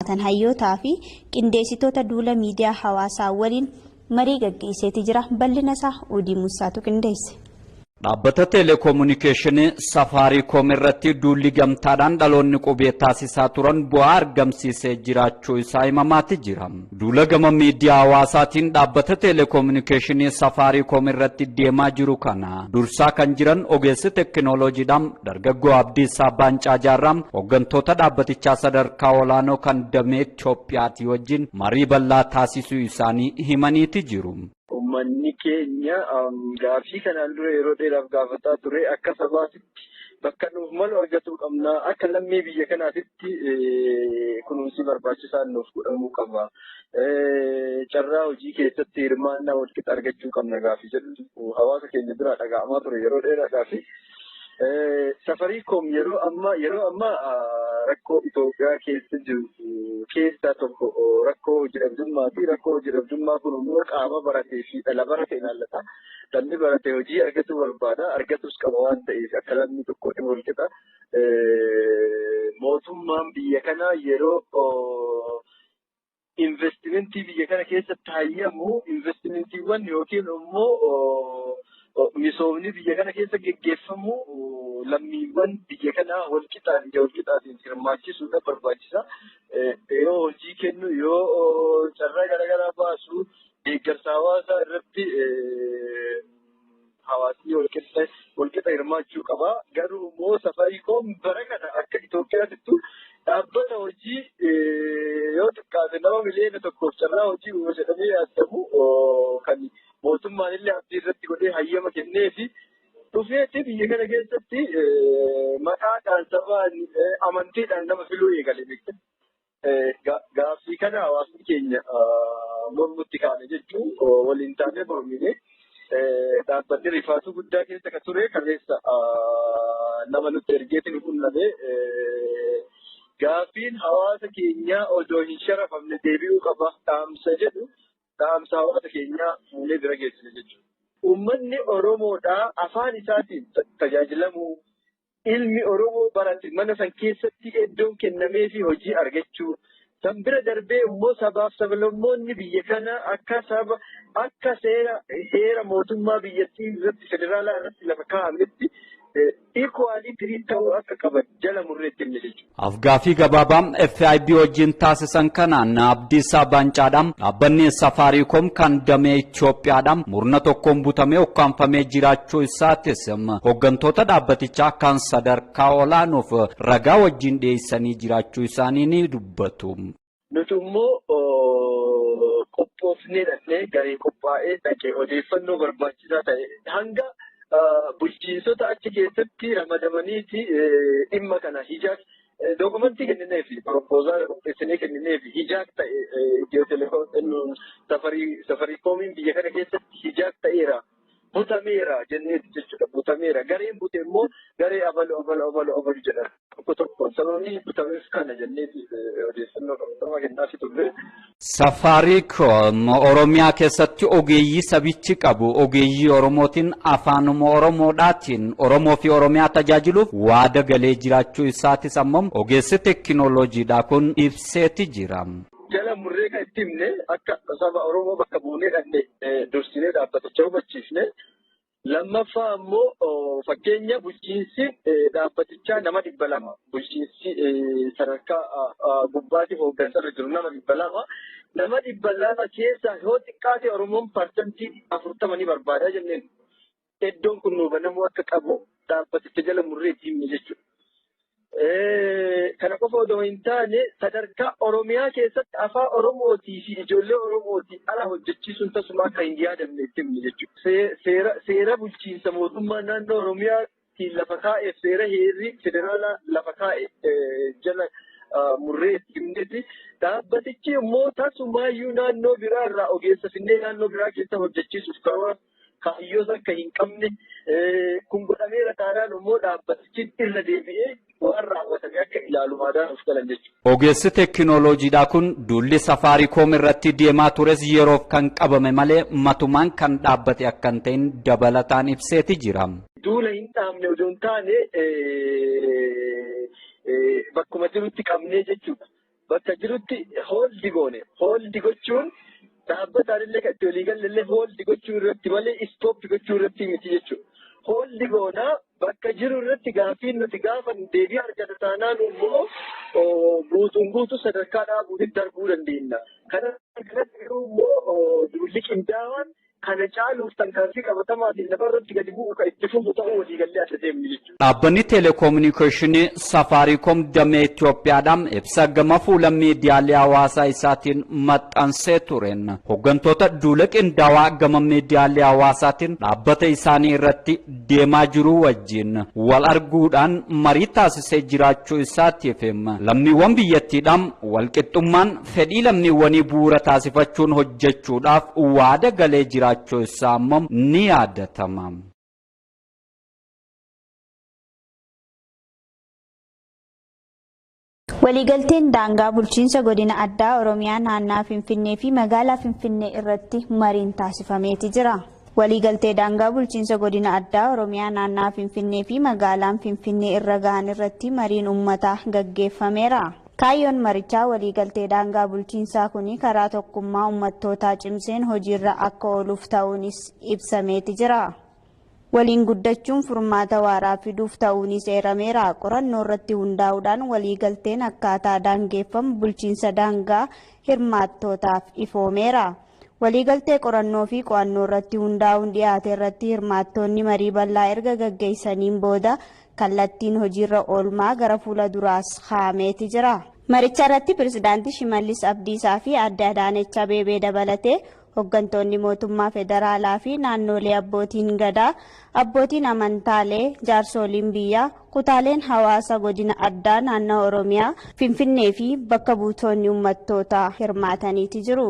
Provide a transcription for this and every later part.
Hirmaatan hayyootaa fi qindeessitoota duula miidiyaa hawaasaa waliin marii gaggeesseeti jira. Bal'ina isaa Odii Musaatu qindeesse. Dhaabbata teeleekoominikeeshinii Safaariikoom irratti duulli gamtaadhaan dhaloonni qubee taasisaa turan bu'aa argamsiisee jiraachuu isaa himamaati jira. Duula gama miidiyaa hawaasaatiin dhaabbata teeleekoominikeeshinii Safaariikoom irratti deemaa jiru kana dursaa kan jiran ogeessi teekinooloojiidhaan dargaggoo Abdiisaa Baancaa Jaarraa hooggantoota dhaabbatichaa sadarkaa olaanoo kan damee Itiyoophiyaatii wajjin marii bal'aa taasisuu isaanii himaniiti jiru. Uummanni keenya gaaffii kanaan dura yeroo dheeraaf gaafataa ture akka sabaatitti bakka nuuf malu argatuu qabna. Akka lammii biyya kanaatitti kunuunsi barbaachisaan nuuf godhamuu qaba. Carraa hojii keessatti hirmaannaa walqixa argachuu qabna gaaffii jedhu hawaasa keenya biraa dhaga'amaa ture yeroo dheeraadhaafi. Safaariikoom yeroo ammaa rakkoo Itoophiyaa keessa jiru keessaa tokko rakkoo hojii dhabdummaa fi rakkoo hojii dhabdummaa kun immoo qaama baratee fi dhala barate ilaallata. Dhalli barate hojii argachuu barbaada. Argatus qaba waan ta'eef akka lammii tokkootti walqixa. Mootummaan biyya kanaa yeroo investimentii biyya kana keessatti hayyamu investimentiiwwan yookiin immoo misoomni biyya kana keessa geggeeffamu lammiiwwan biyya kanaa walqixaan ija walqixaatiin hirmaachisuudha barbaachisa. Yoo hojii kennu, yoo carraa garaagaraa baasu, deeggarsa hawaasaa irratti hawaasni walqixa hirmaachuu qaba. Garuu immoo Safaariikoom bara kana akka Itoophiyaatittu dhaabbata hojii yoo xiqqaate nama 1 miliyoona carraa hojii uuma jedhamee yaadamu kan mootummaan illee abdii irratti godhee hayyama kenneefi dhufeetti biyya kana keessatti maqaadhaan sabaan amantiidhaan nama filuu eegale beekta. Gaaffii kana hawaasni keenya mormutti kaane jechuun waliin taanee mormine dhaabbanni rifaatuu guddaa keessa kan ture kaleessa nama nutti ergeetiin qunname gaaffiin hawaasa keenyaa odoo hin sharafamne deebi'uu qaba dhaamsa jedhu dhaamsa hawaasa keenyaa fuunee bira geessine jechuudha. Uummanni Oromoodhaa afaan isaatiin tajaajilamuu, ilmi Oromoo barate mana san keessatti iddoon kennamee fi hojii argachuu, san bira darbee immoo sabaaf sablammoonni biyya kana akka saba akka seera mootummaa biyyattii irratti federaalaa irratti lafa kaa'ametti equally treat ta'uu akka qaban jala murreetti himne jechuudha. Afgaaffii gabaabaa FIB wajjin taasisan kanaan Abdiisaa Baancaadhaan dhaabbanni Safaariikoom kan damee Itoophiyaadhaan murna tokkoon butamee ukkaanfamee jiraachuu isaatis hooggantoota dhaabbatichaa kan sadarkaa olaanuuf ragaa wajjin dhiyeessanii jiraachuu isaanii ni dubbatu. Nuti immoo qophoofnee dhaqnee garee qophaa'ee dhaqee odeeffannoo barbaachisaa ta'e hanga bulchiinsota achi keessatti ramadamaniiti dhimma kana hijaak dookumentii kennineefi proposal qopheessinee kennineefi hijack ta'e Itiyoo telekoom Safaariikoomiin biyya kana keessatti hijack ta'eera. Butameera jenneeti jechuudha. Butameera. Gareen bute immoo garee abalu abalu abalu abalu jedha. Tokko tokkoon sababni butameef kana jenneeti odeeffannoo qabatamaa kennaafi turre. Safaariikoom Oromiyaa keessatti ogeeyyii sabichi qabu ogeeyyii Oromootiin afaanuma Oromoodhaatiin Oromoo fi Oromiyaa tajaajiluuf waada galee jiraachuu isaatis ammoo ogeessi teekinooloojiidha kun ibseeti jira. Jala murree kan itti himne akka saba Oromoo bakka buunee dhaqne dursinee dhaabbaticha hubachiisne. Lammaffaa immoo fakkeenya bulchiinsi dhaabbatichaa nama 200 bulchiinsi sadarkaa gubbaatti hooggansarra jiru nama 200 nama 200 keessaa yoo xiqqaate Oromoon 40% ni barbaada jenneen. Iddoon kun nuu banamuu akka qabu dhaabbaticha jala murree itti himne jechuudha. Kana qofa odoo hin taane sadarkaa Oromiyaa keessatti afaan Oromootii fi ijoollee Oromootii ala hojjechiisuun tasuma akka hin yaadamne itti himne jechuudha. Seera bulchiinsa mootummaa naannoo Oromiyaatiin lafa kaa'eef seera heerri federaalaa lafa kaa'e jala murree itti himneeti. Dhaabbatichi immoo tasumaayyuu naannoo biraa irraa ogeessa finnee naannoo biraa keessa hojjechiisuuf karoora kaayyoos akka hin qabne kun godhameera taanaan immoo dhaabbatichi irra deebi'ee waan raawwatame akka ilaalu maadaan of galan jechuudha. Ogeessi teekinooloojiidhaa kun duulli Safaariikoom irratti deemaa tures yeroof kan qabame malee matumaan kan dhaabbate akka hin ta'in dabalataan ibseeti jira. Duula hin dhaabne odoo hin taane bakkuma jirutti qabnee jechuudha. Bakka jirutti hold goone. Hold gochuun dhaabbataan illee kan itti walii galle illee hold gochuu irratti malee stop gochuu irratti miti jechuudha. Hold goonaa bakka jiru irratti gaaffiin nuti gaafannu deebii argata taanaan immoo guutuun guutuu sadarkaa dhaabuutti darbuu dandeenya. Kana kanatti garuu immoo duulli qindaa'aan kana caaluuf tarkaanfii qabatamaatiin lafarratti gadi bu'u kan itti fufu ta'uu waliigallee adda deemni jechuudha. Dhaabbanni teeleekoominikeeshinii Safaariikoom damee Itoophiyaadhaan ibsa gama fuula miidiyaalee hawaasaa isaatiin maxxansee tureen hooggantoota duula qindaawaa gama miidiyaalee hawaasaatiin dhaabbata isaanii irratti deemaa jiru wajjin wal arguudhaan marii taasisee jiraachuu isaatiif lammiiwwan biyyattiidhaan walqixxummaan fedhii lammiiwwanii bu'uura taasifachuun hojjechuudhaaf waada galee jiraachuu isaa ammoo ni yaadatama. Waliigalteen daangaa bulchiinsa godina addaa Oromiyaa naannaa Finfinnee fi magaalaa Finfinnee irratti mariin taasifameeti jira. Waliigaltee daangaa bulchiinsa godina addaa Oromiyaa naannaa Finfinnee fi magaalaan Finfinnee irra gahan irratti mariin uummataa gaggeeffameera. Kaayyoon marichaa waliigaltee daangaa bulchiinsaa kun karaa tokkummaa uummattootaa cimseen hojiirra akka ooluuf ta'uunis ibsameeti jira. Waliin guddachuun furmaata waaraa fiduuf ta'uunis eerameera. Qorannoo irratti hundaa'uudhaan waliigalteen akkaataa daangeffamu bulchiinsa daangaa hirmaattootaaf ifoomeera. Waliigaltee qorannoo fi qo'annoo irratti hundaa'uun dhiyaate irratti hirmaattoonni marii bal'aa erga gaggeessaniin booda kallattiin hojiirra oolmaa gara fuula duraas kaameeti jira. Maricha irratti pirezidaantii Shimallis Abdiisaa fi adde Adaanech Abeebee dabalatee hooggantoonni mootummaa federaalaa fi naannolee abbootiin gadaa, abbootiin amantaalee, jaarsoliin biyyaa, kutaaleen hawaasa godina addaa naannoo Oromiyaa, Finfinnee fi bakka buutonni uummattootaa hirmaataniiti jiru.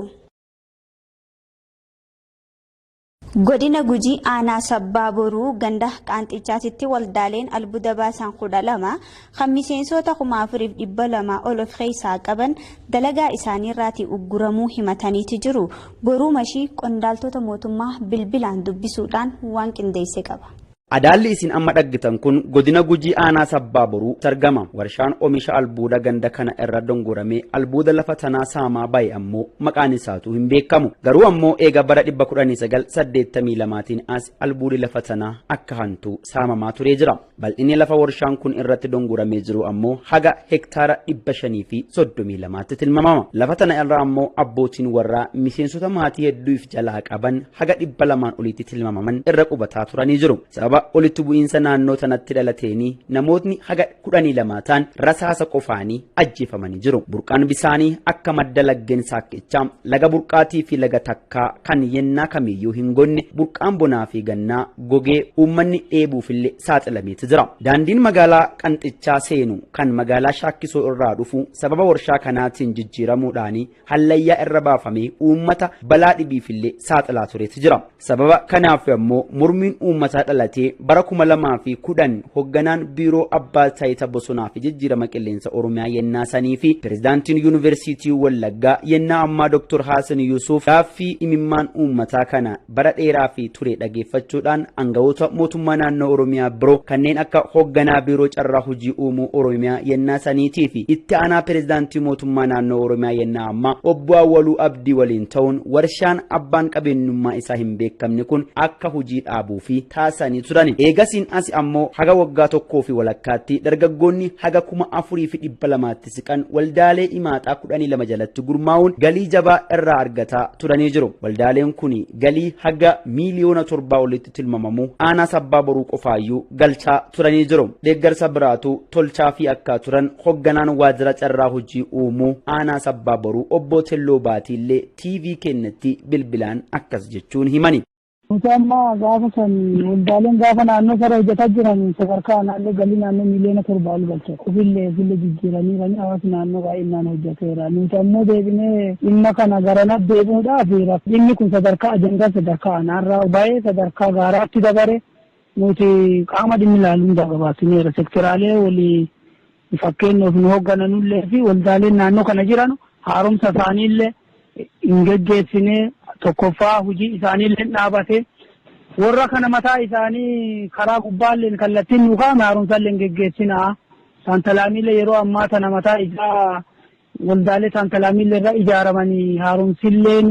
Godina Gujii aanaa Sabbaa Boruu ganda Qaanxichaatitti waldaaleen albuuda baasan 12 kan miseensota 4200 ol of keessaa qaban dalagaa isaaniirraatii ugguramuu himataniiti jiru. Boruu Mashii qondaaltota mootummaa bilbilaan dubbisuudhaan waan qindeesse qaba. Adaalli isin amma dhaggitan kun godina Gujii aanaa Sabbaa Boruu argama. Warshaan oomisha albuuda ganda kana irra dongoramee albuuda lafa tanaa saamaa bahe ammoo maqaan isaatu hin beekamu. Garuu ammoo eega bara 1982tiin as albuudi lafa tanaa akka hantuu saamamaa turee jira. Bal'inni lafa warshaan kun irratti dongoramee jiru ammoo haga hektaara 532tti tilmaamama. Lafa tana irra ammoo abbootiin warraa miseensota maatii hedduuf jalaa qaban haga 200 olitti tilmaamaman irra qubataa turanii jiru. Sababa olitti bu'iinsa naannoo tanatti dhalateenii namootni haga 12 ta'an rasaasa qofaanii ajjeefamanii jiru. Burqaan bisaanii akka madda laggeen saakkichaa laga burqaatii fi laga takkaa kan yennaa kamiyyuu hin gonne burqaan bonaa fi gannaa gogee uummanni dheebuufillee saaxilameeti jira. Daandiin magaalaa Qanxichaa seenu kan magaalaa Shaakkisoo irraa dhufu sababa warshaa kanaatiin jijjiiramuudhaan hallayyaa irra baafamee uummata balaa dhibiifillee saaxilaa tureeti jira. Sababa kanaaf ammoo mormiin uummataa dhalatee bara 2010 hoogganaan biiroo abbaa taayitaa bosonaa fi jijjiirama qilleensa Oromiyaa yennaa sanii fi pirezidaantiin yuunivarsiitii Wallaggaa yennaa ammaa Dr. Haasan Yuusuf gaaffii imimmaan uummataa kana bara dheeraa fi ture dhageeffachuudhaan aangawoota mootummaa naannoo Oromiyaa biroo kanneen akka hoogganaa biiroo carraa hojii uumuu Oromiyaa yennaa saniitii fi itti aanaa pirezidaantii mootummaa naannoo Oromiyaa yennaa ammaa obbo Awwaluu Abdii waliin ta'uun warshaan abbaan qabeenyummaa isaa hin beekamne kun akka hojii dhaabuu fi taasisanii turan. Eegasiin as ammoo haga waggaa tokkoo fi walakkaatti dargaggoonni haga 4200tti siqan waldaalee imaaxaa 12 jalatti gurmaa'uun galii jabaa irraa argataa turanii jiru. Waldaaleen kun galii haga miiliyoona 7 olitti tilmaamamu aanaa Sabbaa Boruu qofaayyuu galchaa turanii jiru. Deeggarsa biraatu tolchaa fi akka turan hoogganaan waajjira carraa hojii uumuu aanaa Sabbaa Boruu obbo Telloo Baatiillee TV kennatti bilbilaan akkas jechuun himani. Nuti amma gaafa san waldaaleen gaafa naannoo sana hojjetaa jiran sadarkaa naannoo galii naannoo miiliyoona 7 ol galcha. Ofillee jijjiiranii hawaasni naannoo baay'inaan hojjeteera. Nuti ammoo deebinee dhimma kana garana deebi'uudhaaf dhimmi kun sadarkaa ajandaa sadarkaa aanaarraa baay'ee sadarkaa gaaraatti dabare nuti qaama dhimmi ilaaluun gabaabsineera. Sektoraalee walii fakkeenyaaf nu hooggananullee fi waldaaleen naannoo kana jiran haaromsa isaaniillee hin geggeessinee tokkoffaa hojii isaaniillee dhaabate warra kana mataa isaanii karaa gubbaalleen kallattiin nu kaa'ame haaromsaallee hin geggeessinaa. Saantalaamiillee yeroo ammaa tana mataa isaa Waldaalee taankalaamiillee irra ijaaramanii haaromsilleen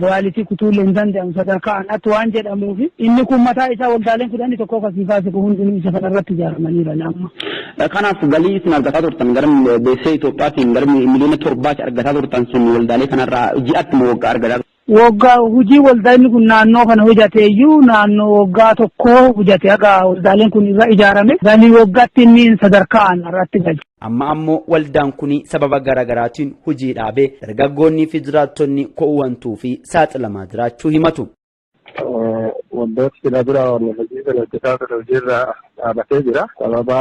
royaalitii kutuullee hin danda'amu sadarkaa aanaatti waan jedhamuuf, inni kun mataa isaa waldaaleen 11 kasii kaase kun hundinuu isa kanarratti ijaaramaniiru amma. Kanaaf galii isin argataa turtan gara beeksisa Itoophiyaatiin gara miliyoona 7ti argataa turtan sun waldaalee kanarraa ji'atti moo waggaa argataa? Waggaa hojii waldaa inni kun naannoo kana hojjate iyyuu naannoo waggaa tokko hojjate haga waldaaleen kun irra ijaarame galii waggaatti inni sadarkaa aanaarratti galche. Amma ammoo waldaan kun sababa garaagaraatiin hojii dhaabee dargaggoonnii fi jiraattonni ko'uwantuu fi saaxilamaa jiraachuu himatu. Wantoota sila dura hojii kana hojjetaa ture hojiirra dhaabatee jira. Sababa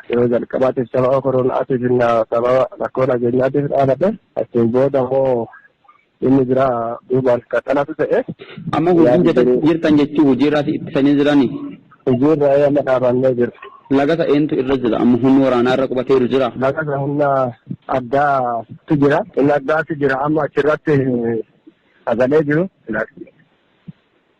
yeroo jalqabaatiif sababa koronaatiif sababa rakkoo nageenyaatiif dhaabate. Achiin booda immoo inni jira duubaan qaxalatu ta'e. Amma hojii jirtan jechuun hojiirraa ittisanii jirani. Hojiirra amma dhaabannee jira. Laga ta'eentu irra jira, amma humni waraanaa irra qubateeru jira. Laga isa humna addaatu jira. Humna addaatu jira, amma achirratti sagalee jiru.